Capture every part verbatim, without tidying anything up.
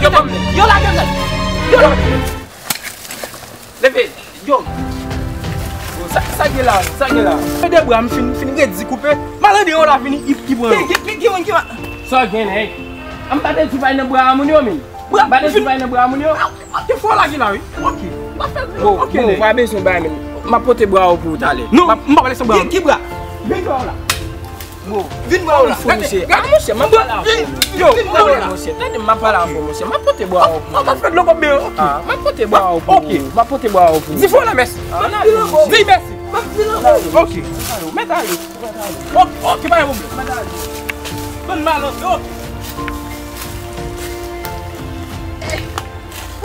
Yo lage m nèt. Yo lage m. Leve. Yo. Sa, sa gen la, sa gen la. Mete bra m fin, fin redi koupe. Malande yo la vini, i, i pran yo. Ki, ki, ki, ki moun ki ma- Sa gen, nèg? An pa te di bay nan bra moun yo, men. Bra, m pa te di bay nan bra moun yo. Ah, ok, fò lage la, wi. Ok. M pa fè l. Bon, ok, bon, nèg. Pa bezwen bay, men. M ap pote bra yo pou ou talè. Non, m pa pale san bra. Ki, ki bra? Vin bra w la. Bon. Vin bra w la. Fou, misye. Gade, monchè, m ap pale avè w. Yo, vin bra w la. Monchè, tande, m ap pale avè w, monchè. M ap pote bwa w pou ou. An pa fè dlo kòb men, ok. Ah, m ap pote bwa w pou ou. Ok. M ap pote bwa w pou ou. Di fò la, mèsi. Ah, n ale, monchè. Di mèsi. M ap di lanmò. Ok. Mèt ale. Ok, ok, pa gen pwoblèm. Mèt ale. Bann malontre, ok.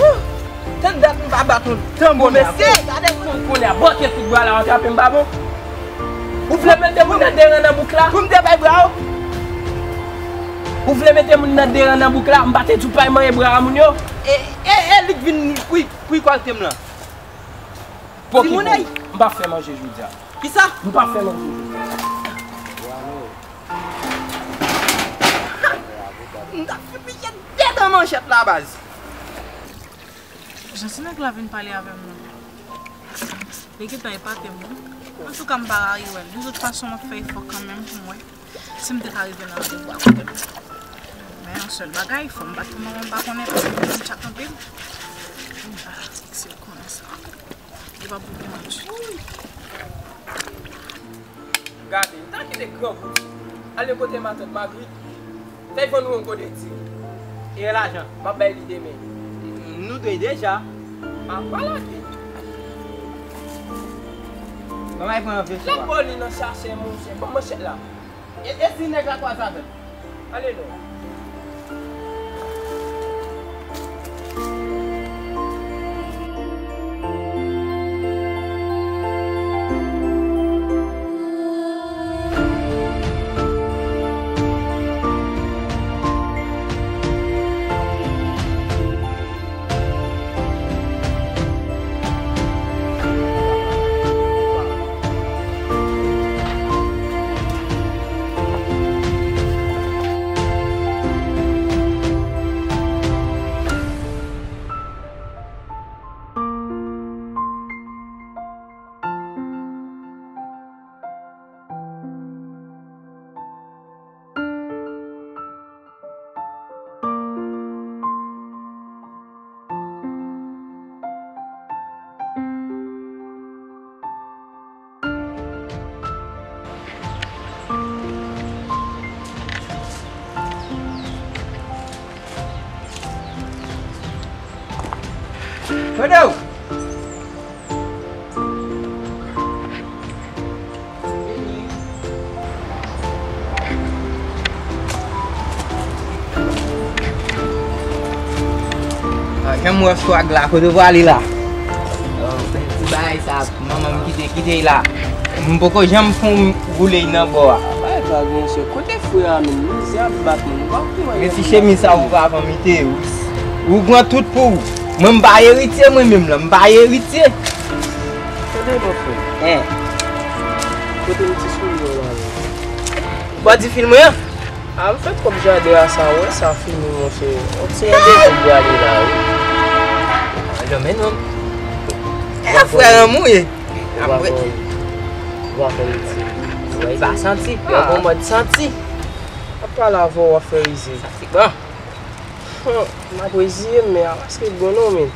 Wouh! Tann dat m pa bat yon tanbou, mesye. Gade moun. Kounye a, bòkè tout bra la, w ap trape m pa bon. Ou vle mete moun nan de ran nan bouk la? Pou m te bay bra w? Ou vle mete moun nan de ran nan bouk la? M pa te di w pa manyen bra moun yo? E, e, e li k vin pou, pou rekòlte m lan. Pokipon. M pa fè manje jodi a. Kisa? M pa fè manje jodi a. M t ap fout misye de dan manchèt la, baz. Jan ti nèg la vin pale avè m nan. Li gentan epate m, wi. Antouka, m pa rayi wè l. De tout fason, m ap fè efò kanmenm pou m wè si m te ka rive nan randevou a kote l. Men yon sèl bagay, fò m bat pou manman m pa konnen paske m tchat anpil. M pa si l konnen sa. Li pa pou konnen. Gade, m ta kite grangou ale kote matant Magrit, fè l vann ou yon gode diri. E lajan? M ap bay li demen. Nou dwe deja. A, pa lage. Ban m al pran yon vesò a. Lè Paulin nan chache monchè, ban m manchèt la. E, e si nèg la kwaze avè m? Ale non. Fede w! Ah, jan m wè swag la, kote w prale la? Oh, men ti bagay sa, manman m kite, kite la. M poko janm fon woule nan bò a. Bagay sa, monchè, kote frè a menm? Mizè ap bat moun. Ou pa konprann. Men ti chemiz sa ou pa vann mete, ou, ou pran tout pou ou. Mwen m pa eritye mwen menm la, m pa eritye. Tande non frè. Hein. Kote m ti soulye w la menm? Bò di fil mwen an? A, m fèk kòb jaden a sa, wè sa fini, monchè. On ti randevou pou ale la, wi. Alò, men non. E frè lanmou ye. Ou pa fè, ou pa fè meti. Ou pa santi, yo gon mòd santi. Ap pale avè w, w ap fè rize. Sa se bon. Hum, m ap reziye m, men a pa se bon non, men.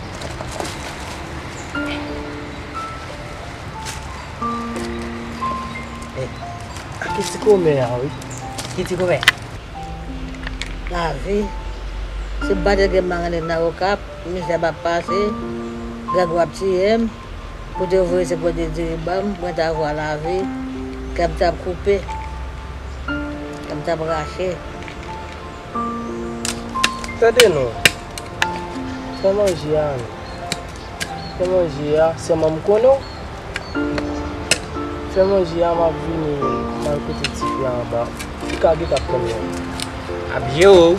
Eh, a ki ti kòmè a, wi. Ki ti kòmè? Lavi. Se batèl gen m ap rele nan Okap, mizè m ap pase, grangou ap tiye m. Pote voye se pote diri ban m, mwen ta vwa lavi, kè m t ap koupe, kè m t ap rache. Tande non, fè manje a non. Fè manje a, sèlman m konnen w. Fè manje a, m ap vini, m al kote tifi a anba. Li ka gentan ap tann mwen. Ap jere w.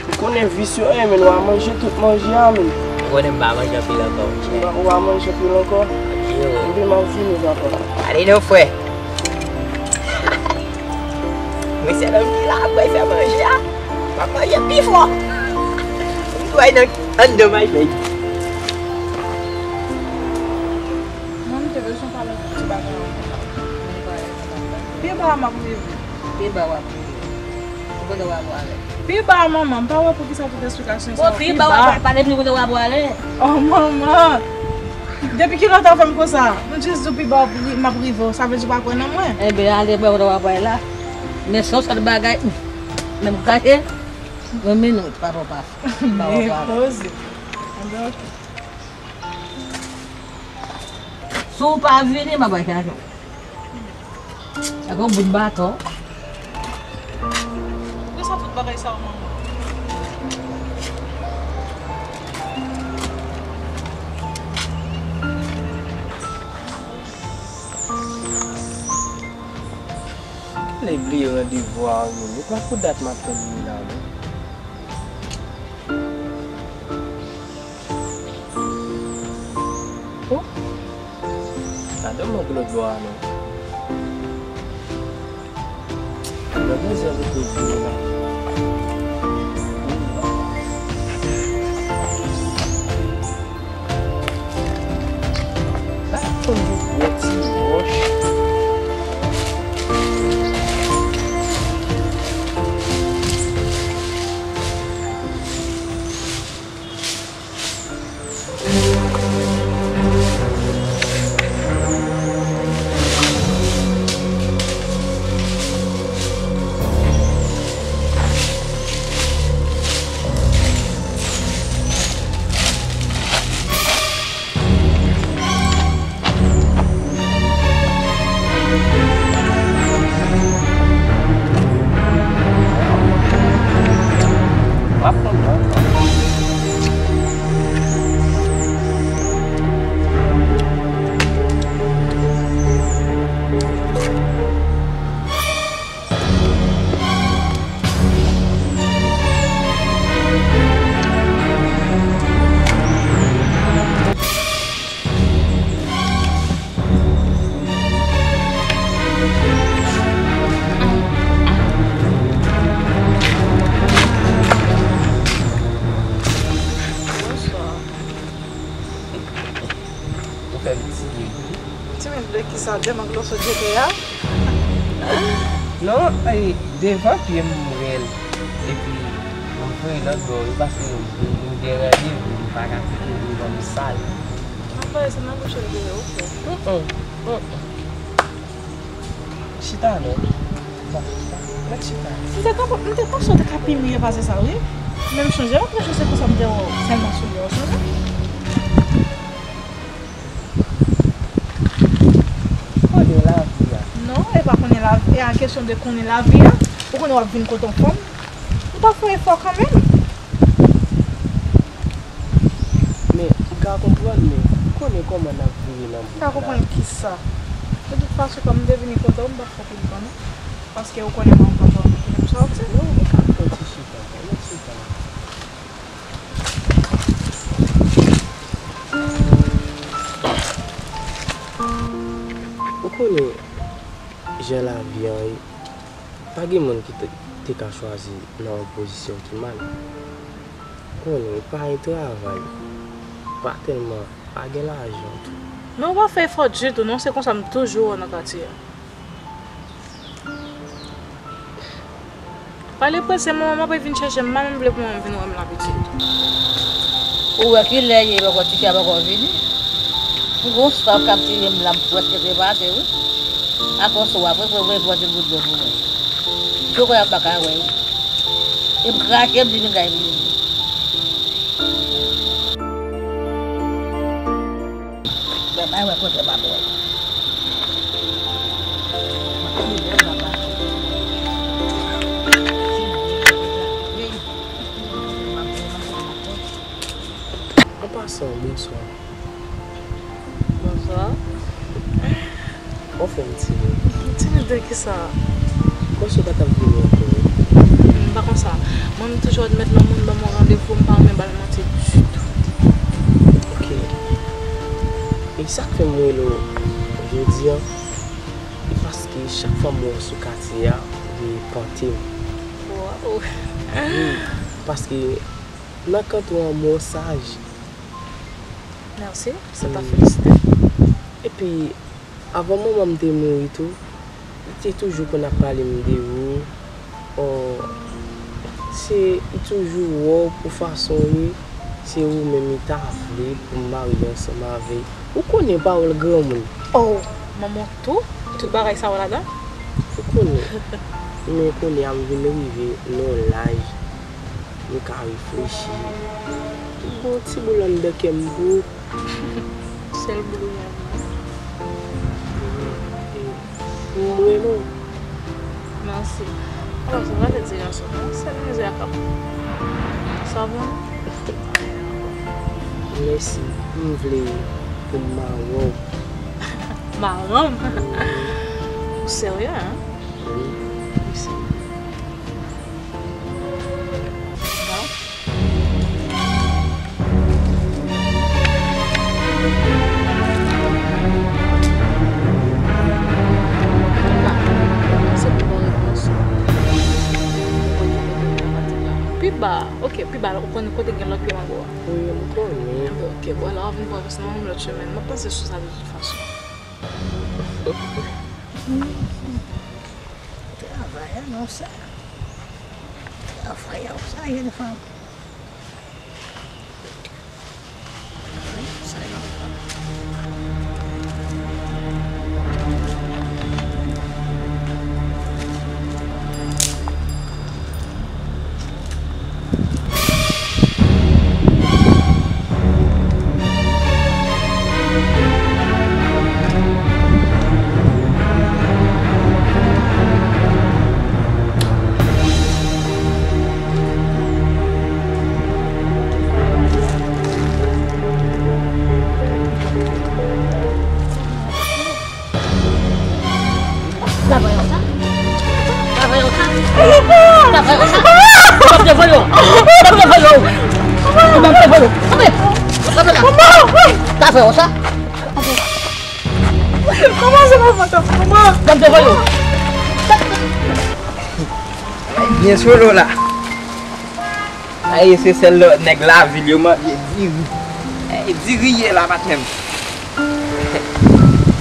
Ou konnen vis yo, eh, men w a manje tout manje a, men. Ou konnen m pa manje anpil ankò, monchè. Ou pa, ou pa manje anpil ankò? Ap jere w. Ebyen, m ap vini, papa. Ale non, frè. Mesye, nonm ki la, ap bay fè manje a. M ap mache pi fò. M dwe nan anndan may fèy. Mwen, m te bezwen pale yon ti bagay avè w. Pi ba a m ap rive. Pi ba w ap rive. Ou kote w ap prale? Pi ba a, manman, m pa wè poukisa tout esplikasyon sa yo. Pi ba w ap prale, pale m kote w ap prale. Oh, manman. Depi kilè w ta fè m konsa? M jis di w pi ba w ap ri-, m ap rive, sa vle di w pa kwè nan mwen? Enben, ale, mwen kote w ap prale la. Men se yon sòt bagay. Men m kache. Yon minit, papa, papa. Men poze. Enben, oke. Si w pa vini, m ap al chache w. Ak yon bout baton. Poukisa tout bagay sa yo, manman? Li bliye randevou a, wi. Li pa pou dat m ap tann li la, non. Oh. Gade yon mank lòt bò a non. Gade yon zèb pou tou la. Sa konn yon gwo ti wòch. Ou fè m timid wi. Timid de kisa? De mank lòso jete a? Non, e, devan pye m rèl. Epi, m voye lòt bò wi, paske m gen randevou, m pa ka kite devan m sal. Anpaye, se nan bouch ou l ye, oke. Mm, mm, mm. Chita non. Bon, mèt chita. M te konp-, m te panse w te ka pi mye pase sa, wi. Men m chonje lòt jou, se konsa m te wè w sèlman sou li, w sonje? Konnen lavi a. Non, e pa konnen lavi a, kesyon de konnen lavi a. Ou konnen w ap vin kote yon fanm. Ou ta fè efò kanmenm. Men, m ka konprann, men ou konnen kòman n ap vire nan bouk la. M ka konprann kisa? De tout fason, kòm m te vini kote w, m pa t fè pil tan non. Paske ou konnen mwen pa fè anpil sa, oke? Non, ou ka pran ti chita, pran ti chita. Ou konnen jan lavi an ye, pa gen moun ki te, te ka chwazi nan yon pozisyon ki mal. Konnen, pa gen travay, pa tèlman, pa gen lajan tou. Men ou pa fè efò ditou non, se konsa m toujou wè w nan katye a. Pale prese, manman, m ap vin chèche m, m pa menm vle pou manman m vin wè m la pitit. Ou wè kilè ye poko, tifi a poko vini. M gon swaf k ap tiye m la, m prèske te pase wi. Akoz ou ap, wi, wi, wi, pran ti gout dlo pou mwen. Poko y ap baka wè wi. E m krache, m di vin kay m vini. Bèbay wè kote m ap wè. An pasan, bonswa. Bonswa. Ou fè m timid. Timid de kisa? Kòmsi w pa t ap vini ankò wi. M pa konsa. Mwen, m toujou admèt lè yon moun ban m yon randevou, m pa renmen ba l manti ditou. Oke. E sa k fè m rele w jodi a, e paske chak fwa m wè w sou katye a, ou vin pante m. Waw. Wi, paske nan kant ou an, mwen saj. Mèsi, se pa felisite. Epi, avan manman m te mouri tou, li te toujou konn ap pale m de ou. Ò, se, li toujou wè w pou fason w ye, se ou menm li ta vle pou m marye ansanm avè l. Ou konnen pawòl granmoun. Oh, manman w tou? Tout bagay sa w ladan? Ou konnen. Men kounye a m vin rive nan yon laj, m ka reflechi. M gen yon ti boul anndan kè m pou ou. Sèl boul ou gen. M renmen w. Mèsi. Alò, sa va te di gason, non? Sèl mizè a k ap. Sa bon? Mèsi. M vle pou m madanm. Madanm? Ou serye, hein? Wi. Mèsi. Pi ba, ok, pi ba, ou konn kote gen lòt pye mango a? Wi, m konnen. Ok, vwala, w ap vin pran plas nan yon lòt chemen. M ap panse sou sa de tout fason. Travay a non sè. Travay a sa jèn fanm. Sa jèn fanm. Travay an sa. Travay an sa. Travay an sa. M ap devole w. M ap devole w. M ap devole w. Kanpe. Kanpe la. Travay an sa. Kòman se pa fantom? Kòman? M ap devole w. Byen solo la. Ay, se sèl lòt nèg lavil yo manje diri. Ay, diri ye la, patnè m.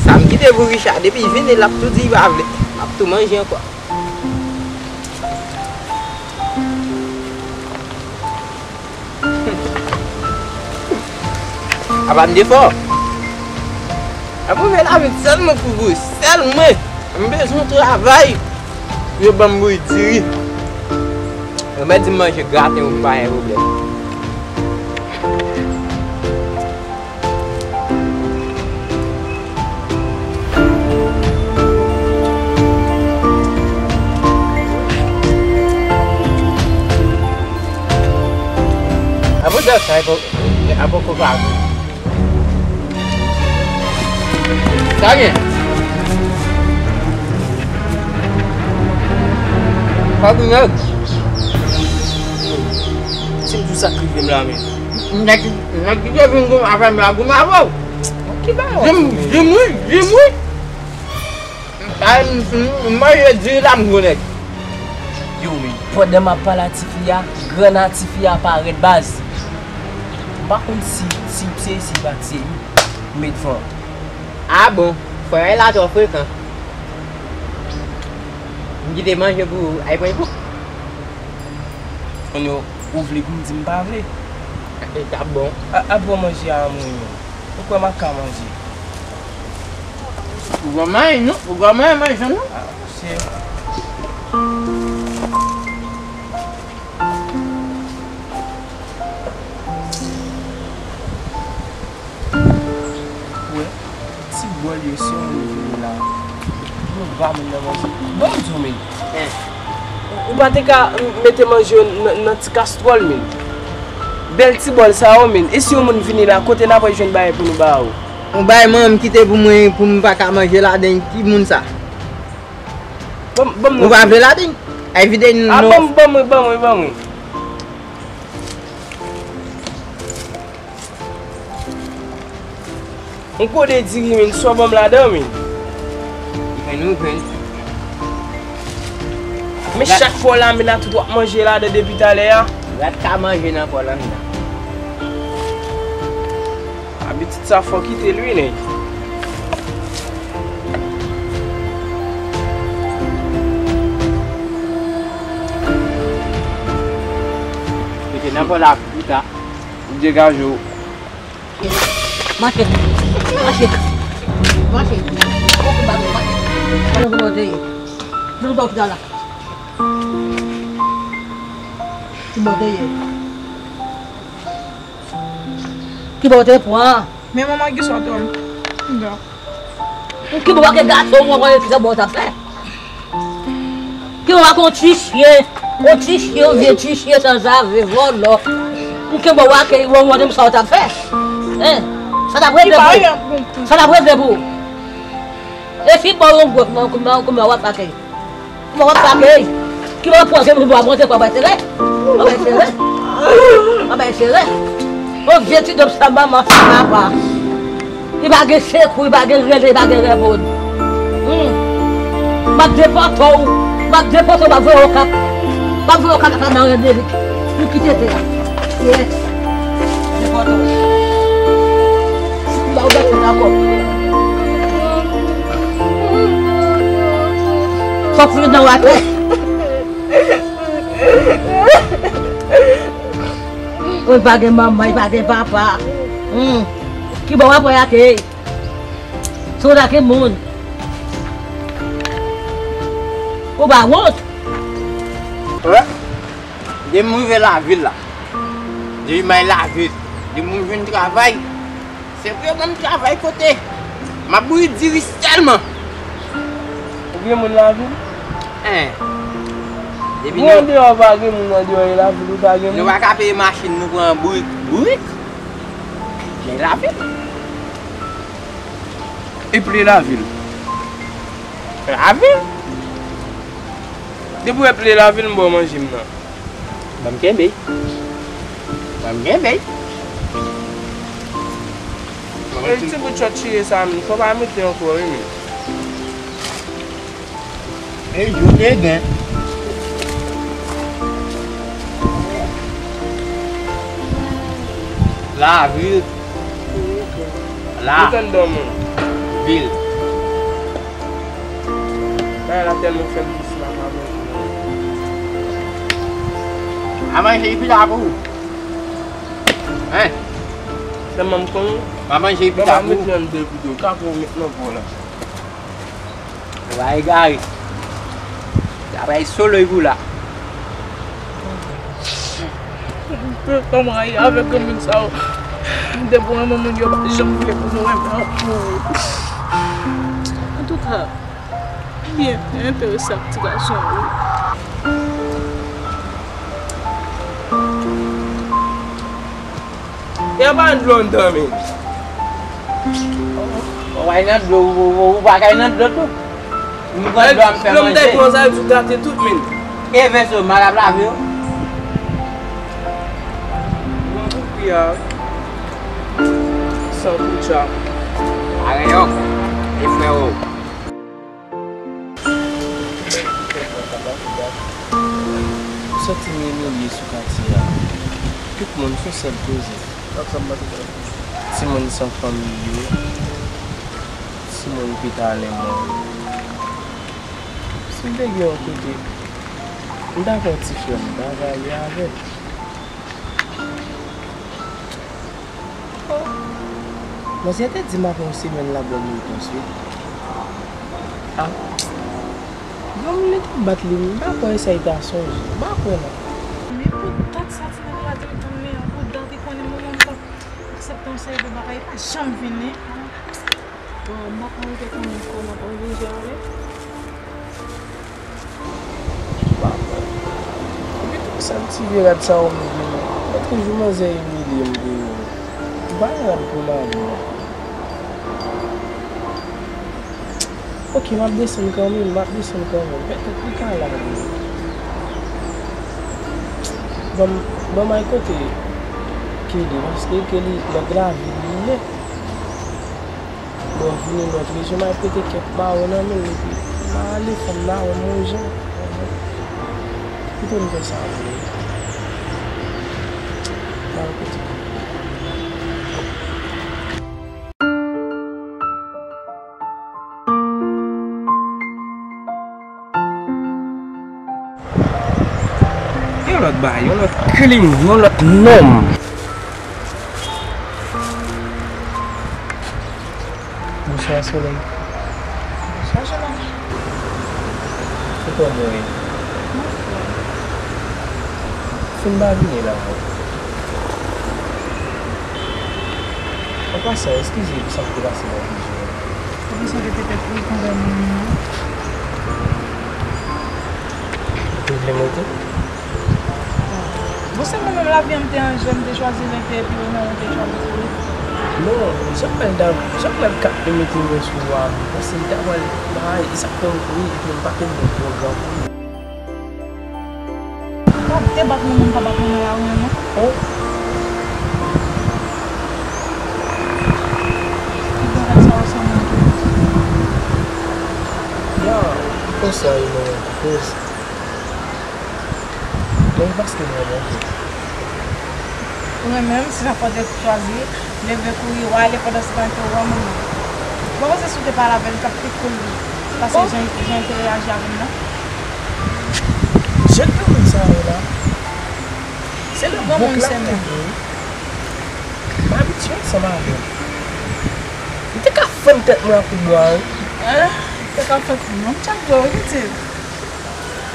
Sa m kite pou Richard, depi l vini, l ap tou di li pa vle. M ap tou manje ankò. Apa m defò? Ap rive lavi sèlman pou bouyi, sèlman. M bezwen travay. Yo ban m bouyi diri. Yo mèt di m manje graten pou m pa gen pwoblèm. Avan dòk sa, avan, avan koka. Sa gen. Fòk nèg. Si m di w sa k rive m la, men. Nèg, nèg ki te vin goumen avè m la, goumen avè w. Ki bagay w ap di? Di m wi, di m wi. Ay, m, m, m manje diri la, m gwo nèg. Yo, men, pandan m ap pale a tifi a, grann a tifi a parèt, baz. M pa konn si, si se isi l pati, se li. M met fan. Ah bon, frè la twò frekan. M kite manje pou ou, ay pran pou. Kounye a, ou vle pou m di m pa vle? E t ap bon. A, a, bon manje a, mwen menm. Ou kwè m ap ka manje? Ou granmay, non? Ou granmay, manje, non? Ah, monchè. Wè, ti bòl yo, si yon moun vini la, nou ba moun nan manje. Ban m di w, men. Ou, ou pa te ka, m, mete manje yo nan, nan ti kastwòl, men. Bèl ti bòl sa yo, men. E si yon moun vini la, kote n ap jwenn bagay pou nou ba yo? Yon bagay manman m kite pou mwen, pou m pa ka manje ladan, ki moun sa? Ban m, ban m. Ou pa vle ladan? Ay vide non. Ah, ban m, ban mwen, ban mwen, ban mwen. Yon kode diri, men, sa w ban m ladan, men. Jwenn ou jwenn. Men chak fwa w la, men nan tout w ap manje ladan depi talè a. Rat ka manje nan kò l anndan. Abitid sa fò kite l wi, nèg. Mete nan kò l a pita. Ou degaje w. Mache. Mache. Mache. Oke, ba, mache. Mwen, mwen, mwen, mwen, mwen, mwen, mwen, mwen, Ki bò w te ye? Ki bò w te pran? Men manman Guy sa w te wè m. Ki bò w ak gason w pran, ki sa bò w t ap fè? Ki bò w ak yon ti chyen, yon ti chyen, yon vye ti chyen sanzave, vòlò. Ki bò w ak yon, yon, yon sa w t ap fè? Hein? Sa t ap regle pou ou? Sa t ap regle pou ou? E si bò w yon gwo kouman, kouman, kouman w ap pake? Kouman w ap pake? Ki bò w pran ke pou w ap monte kwa bay sere? Kwa bay sere? Kwa bay sere? Yon vye ti dòp sa manman fè papa. Li pa gen sekou, li pa gen rele, li pa gen reponn. Hmm. M ap depòte w. M ap depòte w, m ap voye w Okap. M ap voye w Okap nan Rendelik. Pou kite tè a. Yes. Depòte w. M ba w bèt ankò. Fòk ou nan watè. Ou pa gen manman, pa gen papa. Hmm. Ki bò w ap wè atè? Sou lage moun. Ou pa wont? Wè. Depi m rive lavil la. Depi m al lavil. Depi m jwenn travay. Se pou yo ban m travay kote m ap bouyi diri sèlman. Ou gen moun lavil? Hein. Depi nou andeyò pa gen moun andeyò e lavil ou pa gen moun. Nou pa ka peye machin nou pran bourik. Bourik? Men lavil. Eple lavil. Lavil? Depi w eple lavil, m ba w manje m nan. Ban m kenbe. Ban m kenbe. E ti bout chòt chire sa, men fò pa mete ankò, wi, men. E yo te gen. Lavil. La. Ou konn dòmi. Vil. Bagay la tèlman fè m dous la, m a manje. A manje epi la pou ou. Hein? Sèlman m konn. M a manje epi la pou ou. Mwen pa met nan de videyo, ka pou ou met nan po la. Ou pa egare. Travay solo pou la. Kòman y avèk granmoun sa yo? Depi w renmen moun, yo pa janm vle pou nou renmen anpil. Antouka, byen enterese ak ti gason yo. E a pa dlo anndan, men. Ou pa nan dlo, ou, ou, ou pa kay nan dlo tou. M pran dlo a m fè manje. Dlo m te pran sa, yo tou gate tout, men. E vèso, m al ap lave yo. Mwen koupi a. San koutcha. Areyon. E frèwo. Ou santi m imilye sou katye a. Tout moun sou sèl koze. Timoun san fanmi yo. Timoun ki ta renmen w. Si m te gen yon kote, m ta pran ti frè m, m ta pale avè l. Manzè te di m apre yon semèn l ap ban m repons wi. A. Granmoun li te bat li, m pa kwè esèy ta sonje, m pa kwè non. Men pou dat sa timoun yo pa te reponn li an, pou dat li konnen manman m t ap aksepte yon seri de bagay, li pa janm vini. Bon, m pa konn te konnen kòman pou l vin jere. Epi tou sa ti vye rad sa w menm, mwen toujou manzè imilye m deyò. M pa rad pou lavi non. Oke, m ap desann kanmenm, m ap desann kanmenm. Petèt li ka la vre. Ban m, ban m al kote Kelly, paske Kelly, nèg lavil li ye. Lè w vini nan trezò, m al prete kèk mawon nan men l, epi m a ale, fanm nan wè m yon jan. Kite m fè sa vre. Mwen kote. Yon lòt bagay, yon lòt klim, yon lòt nonm. Bonswa, Solèy. Bonswa, Jewòm. Ou kòman w ye? Fin ba vini la. An pasan, eskize pou sa k te pase nan vi w. Ou bezwen repete pou ou konprann mwen. Ou te vle monte? Bon, se mwen menm lavi an m te an jèn, m te chwazi lenke epi ou menm ou te chwazi kouri. Non, jan m wè l, jan m wè l k ap mete men sou ou a, m panse l ta pral bay, e sa k fè m kouri, epi m pa te gen pwogram pou li. Ou pa te bat moun, moun pa bat moun nan lari an, non. Oh. Ki bagay sa yo sanble tou? Ya, konsa e non, koz. Men paske m renmen w. Ou renmen m, se sa fè w te chwazi leve kouri, w ale pandan se tan ke w wè moun nan. Ou pa panse si w te pale avè l, li t ap pi cool pase jan, jan l te reyaji avè m nan? Jan granmoun sa ye la. Se nan bouk la m te ye. M abitye ansanm avè l. Li te ka fann tèt mwen ak kout bwa, wi. Hein? Li te ka fann, non, m tchak bwa, wi, li di.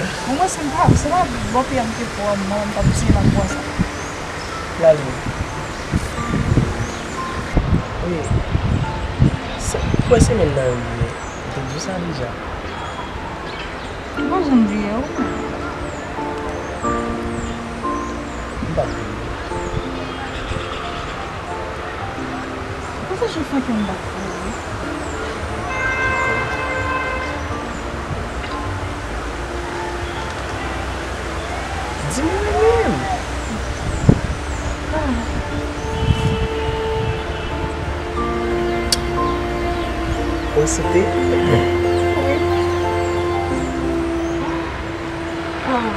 Bon, mwen, se m pa, se pa bò pye a m te fò a, mwen, m t ap eseye nan bò sa. Lali. Wi. Se, premye semèn nan rive. M te di w sa deja. M pa janm bliye w. M pa bliye w. Ou pa fè jan fè kè m bat pou ou, wi. Di m ou renmen m. Ah. Ou site? Wi. Ah.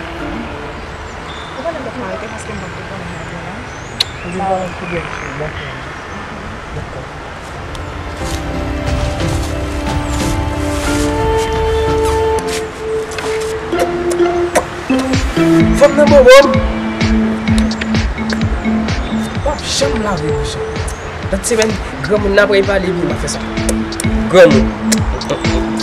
Ou konnen m t ap arete paske m pa t konnen avè w la. Ou vin pale m pi byen, dakò. Dakò. Fanm nan bobo m. W ap janm lave bouch ou. Lòt semèn, granmoun nan ap pale epi m ap fè sa. Granmoun.